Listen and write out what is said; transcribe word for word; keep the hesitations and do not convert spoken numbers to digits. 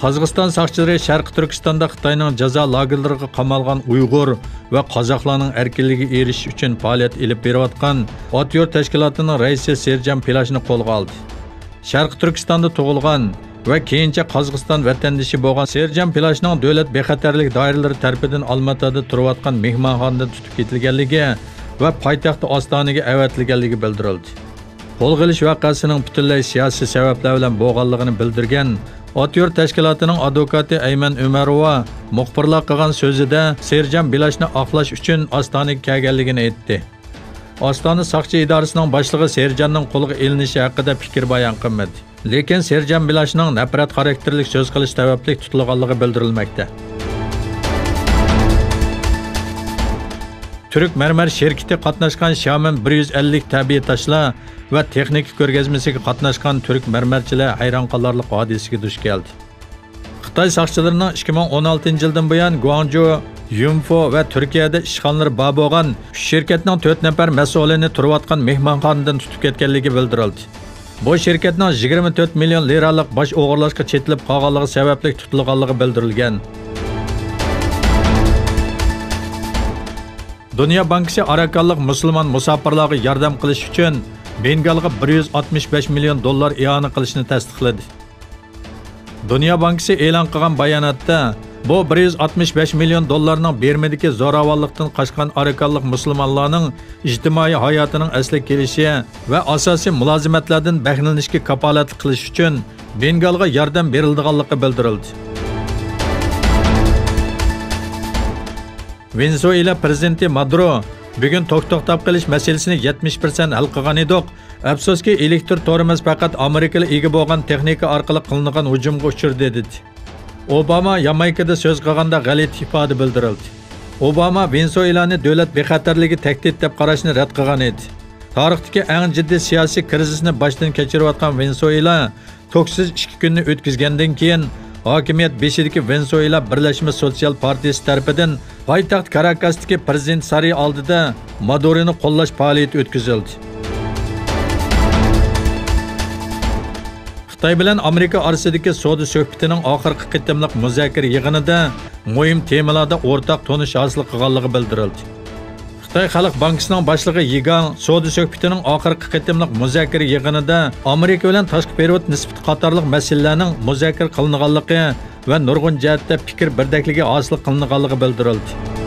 قازاقىستان ساقچىلىرى شەرقىي تۈركىستاندا خىتاينىڭ جازا لاگېرلىرىغا قامالغان ئۇيغۇر ۋە قازاقلارنىڭ ئەركىنلىكىگە ئېرىشىش ئۈچۈن پائالىيەت ئېلىپ بېرىۋاتقان ئات يول تەشكىلاتىنىڭ رەئىسى سېرجان پىلاشنى قولغا ئالدى. شەرقىي تۈركىستاندا تۇغۇلغان ۋە كېيىنچە قازاقىستان ۋەتەندىشى بولغان سېرجان پىلاشنىڭ دۆلەت بىخەتەرلىك دائىرىلىرى تەرىپىدىن ئالماتادا تۇرۇۋاتقان مېھمانخانىدىن تۇتۇپ كېتىلگەنلىكى ۋە پايتەخت ئاستانىگە ئەۋەتىلگەنلىكى بىلدۈرۈلدى. قولغا ئېلىش ۋەقەسىنىڭ پۈتۈنلەي سىياسىي سەۋەبلەر بىلەن بولغانلىقىنى بىلدۈرگەن ئات يول تەشكىلاتىنىڭ ئادۋوكاتى ئەيمەن ئۆمەروۋا مۇخبىرلار قىلغان سۆزىدە سېرجان پىلاشنى ئاقلاش ئۈچۈن ئاستانىگە كەلگەنلىكىنى ئېيتتى. ئاستانە ساقچى ئىدارىسىنىڭ باشلىقى سېرجاننىڭ قولغا ئېلىنىشى ھەققىدە پىكىر بايان قىلمىدى. لېكىن سېرجان پىلاشنىڭ نەپرەت خاراكتېرلىك سۆز قىلىش سەۋەبلىك تۇتۇلغانلىقى بىلدۈرۈلمەكتە. تۈرك مەرمەر شىركىتى قاتناشقان شيامېن بىر يۈز ئەللىك تەبىئىي تاشلار ۋە تېخنىكا كۆرگەزمىسىگە قاتناشقان تۈرك مەرمەرچىلەر ھەيران قالارلىق ھادىسىگە دۇچ كەلدى. خىتاي ساقچىلىرىنىڭ ئىككى مىڭ ئون ئالتىنچى يىلدىن بۇيان گۇاڭجۇ، يۈنفو ۋە تۈركىيەدە ئىشخانىلىرى بار بولغان ئۈچ شىركەتنىڭ تۆت نەپەر مەسئۇلىنى تۇرۇۋاتقان مېھمانخانىدىن تۇتۇپ كەتكەنلىكى بىلدۈرۈلدى. بۇ شىركەتنىڭ يىگىرمە تۆت مىليون لىرالىق باج ئوغرىلاشقا چېتىلىپ قالغانلىقى سەۋەبلىك تۇتۇلغانلىقى بىلدۈرۈلگەن. دۇنيا بانكىسى ئاراكانلىق مۇسۇلمان مۇساپىرلارغا ياردەم قىلىش ئۈچۈن بېنگالغا بىر يۈز ئاتمىش بەش مىليون دوللار ئىئانە قىلىشنى تەستىقلىدى. دۇنيا بانكىسى ئېلان قىلغان باياناتتا، بۇ بىر يۈز ئاتمىش بەش مىليون دوللارنىڭ بىرمىدىكى زوراۋانلىقتىن قاچقان ئاراكانلىق مۇسۇلمانلارنىڭ ئىجتىمائىي ھاياتىنىڭ ئەسلىگە كېلىشى ۋە ئاساسىي مۇلازىمەتلەردىن بەھرىلىنىشكە كاپالەتلىك قىلىش ئۈچۈن بېنگالغا ياردەم بېرىلىدىغانلىقى بىلدۈرۈلدى. ۋېنېزۇېلا پىرېزىدېنتى مادۇرو بۈگۈن توك توختاپ قېلىش مەسىلىسىنى يەتمىش پىرسەنت ھەل قىلغان ئىدۇق. ئەپسۇسكى، ئېلېكتر تورىمىز پەقەت ئامېرىكىلار ئىگە بولغان تېخنىكا ئارقىلىق قىلىنغان ھۇجۇمغا ئۇچرىدى، دېدى. ئوباما يامايكىدا سۆز قىلغاندا غەلىتە ئىپادە بىلدۈرۈلدى. ئوباما ۋېنېزۇېلانى دۆلەت بىخەتەرلىكىگە تەھدىت دەپ قاراشنى رەت قىلغان ئىدى. تارىختىكى ئەڭ جىددىي سىياسىي كىرىزىسنى باشتىن كەچۈرۈۋاتقان ۋېنېزۇېلا توكسىز ئىككى كۈننى ئۆتكۈزگەندىن كېيىن، ھاكىمىيەت بېشىدىكى ۋېنېزۇېلا بىرلەشمە سوتسىيال پارتىيىسى تەرىپىدىن پايتەخت كاراكاستىكى پىرېزىدېنت سارىيى ئالدىدا مادۇرونى قوللاش پائالىيىتى ئۆتكۈزۈلدى. خىتاي بىلەن ئامېرىكا ئارىسىدىكى سودا سۆھبىتىنىڭ ئاخىرقى قېتىملىق مۇزاكىرە يىغىنىدا مۇھىم تېمىلاردا ئورتاق تونۇش ھاسىل قىلغانلىقى بىلدۈرۈلدى. خىتاي خەلق بانكىسىنىڭ باشلىقى يى گاڭ سودا سۆھبىتىنىڭ ئاخىرقى قېتىملىق مۇزاكىرە يىغىنىدا ئامېرىكا بىلەن تاشقى پېرېۋوت نىسبىتى قاتارلىق مەسىلىلەرنىڭ مۇزاكىرە قىلىنغانلىقى ۋە نۇرغۇن جەھەتتە پىكىر بىردەكلىكى ھاسىل قىلىنغانلىقى بىلدۈرۈلدى.